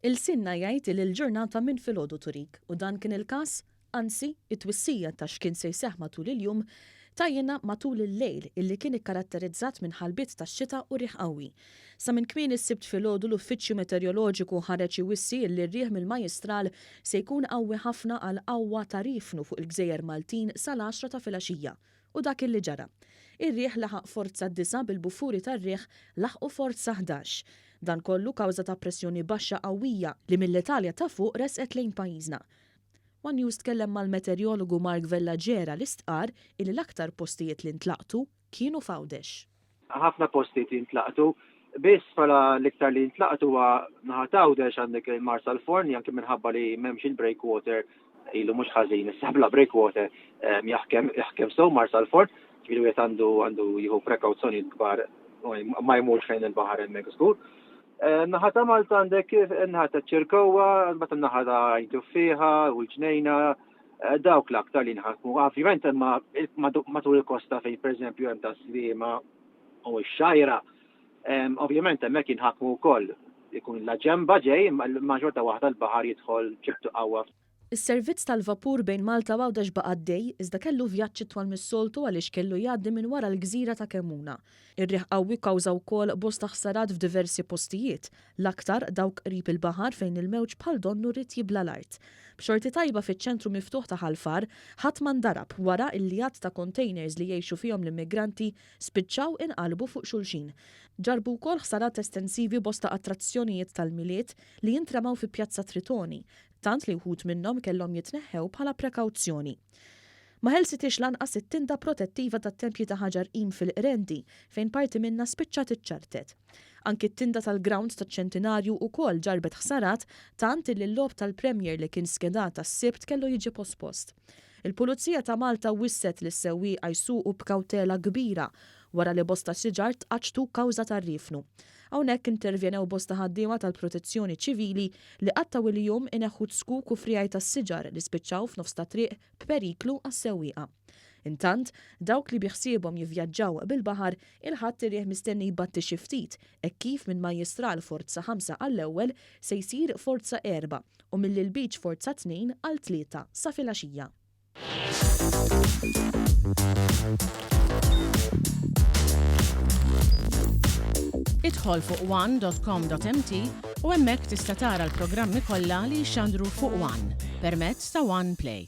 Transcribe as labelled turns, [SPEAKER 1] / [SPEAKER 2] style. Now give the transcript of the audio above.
[SPEAKER 1] Ilsienna jgħid li l-ġurnata minn filgħodu turik u dan kien il-każ, anzi, it-twissija ta' x'kien se jseħħ matul il-jum tgħajjinna matul il-lejl illi kien ikkaratterizzat minn ħalbiet tax-xita u riħ qawwi. Sa minn kmieni s-Sibt filgħodu l-Uffiċċju Meteoroloġiku ħareġ iwissi illi r-riħ mill-Majjistral se jkun qawwi ħafna għal qawwa ta' riefnu fuq il-gżejjer Maltin sal-għaxra ta' filgħaxija. U dak illi ġara. Ir-riħ laħaq forza disgħa bil-buffuri tar-riħ laħqu forza 11. Dan kollu kawża ta' pressjoni baxxa qawwija li mill-Italja ta' fuq resqet lejn pajjiżna. One News tkellem mal-meterjologu Mark Vella Gera li stqarr illi l-aktar postijiet li ntlaqtu kienu f'Għawdex.
[SPEAKER 2] Ħafna postijiet jintlaqtu, biss bħala l-iktar li jintlaqtu huwa naħa t'Għawdex għandek il-Marsalforn li anke minħabba li m'hemmx il-breakwater ilu mhux ħażin issa bla breakwater jaħkem jaħkem sew Marsalforn, ġifieri wieħed għandu għandu jieħu prekawzjonijiet kbar ma jmurx lejn il-baħar hemmhekk żgur. Naħa ta' Malta għandek naħa ta' Ċirkowa, mbagħad naħa ta' Għajn Tuffieħa u l-Ġnejna, dawk l-aktar li nħakmu. Ovvjament imma matul il-kosta fejn pereżempju hemm ta' Sliema u x-Xgħajra, ovvjament hemmhekk jinħakmu wkoll. Ikun la ġemba ġej, imma xorta waħda l-baħar jidħol b'ċertu qawwa.
[SPEAKER 1] Is-servizz tal-vapur bejn Malta u Għawdex baqa' għaddej, iżda kellu vjaġġ itwal mis-soltu għaliex kellu jgħaddi minn wara l-gżira ta' Kemmuna. Ir-riħ qawwi kkawża wkoll bosta ħsarat f'diversi postijiet, l-aktar dawk qrib il-baħar fejn il-mewġ bħal donnu ried jibla' l-art. B'xorti tajba fiċ-ċentru miftuħ ta' Ħal Far, ħadd ma ndarab wara illi għadd ta' containers li jgħixu fihom l-immigranti spiċċaw inqalbu fuq xulxin. Ġarrbu wkoll ħsarat estensivi bosta attrazzjonijiet tal-Milied li jintremaw fi Pjazza Tritoni, tant li wħud minnhom kellhom jitneħħew bħala prekawzjoni. Ma ħelsitiex lanqas it-tinda protettiva tat-tempji ta' Ħaġar Qim fil-Qrendi, fejn parti minnha spiċċat iċċartet. Anki t-tinda tal-ground taċ-Ċentinarju wkoll ġarrbet ħsarat tant illi l-logħob tal-Premier li kien skedat għas-Sibt kellu jiġi pospost. Il-Pulizija ta' Malta wisset lis-sewwieqa jsuqu b'kawtela kbira wara li bosta siġar tqaċċtu kawża tar-riefnu. Hawnhekk intervjenew bosta ħaddiema tal-Protezzjoni Ċivili li qattgħu il-jum ineħħu z-zkuk u friegħi tas-siġar li spiċċaw f'nofs ta' triq b'periklu għas-sewwieqa. Intant, dawk li biħsiebhom jivvjaġġaw bil-baħar, il-Ħadd ir-riħ mistenni jbatti xi ftit hekk kif minn Majjistral forza ħamsa għall-ewwel se jsir forza erba' u mill-Lbiċ forza tnejn għal tlieta sa filgħaxija.
[SPEAKER 3] Idħol fuq one.com.mt u hemmhekk tista' tara l-programmi kollha li jixxandru fuq One permezz ta' One Play.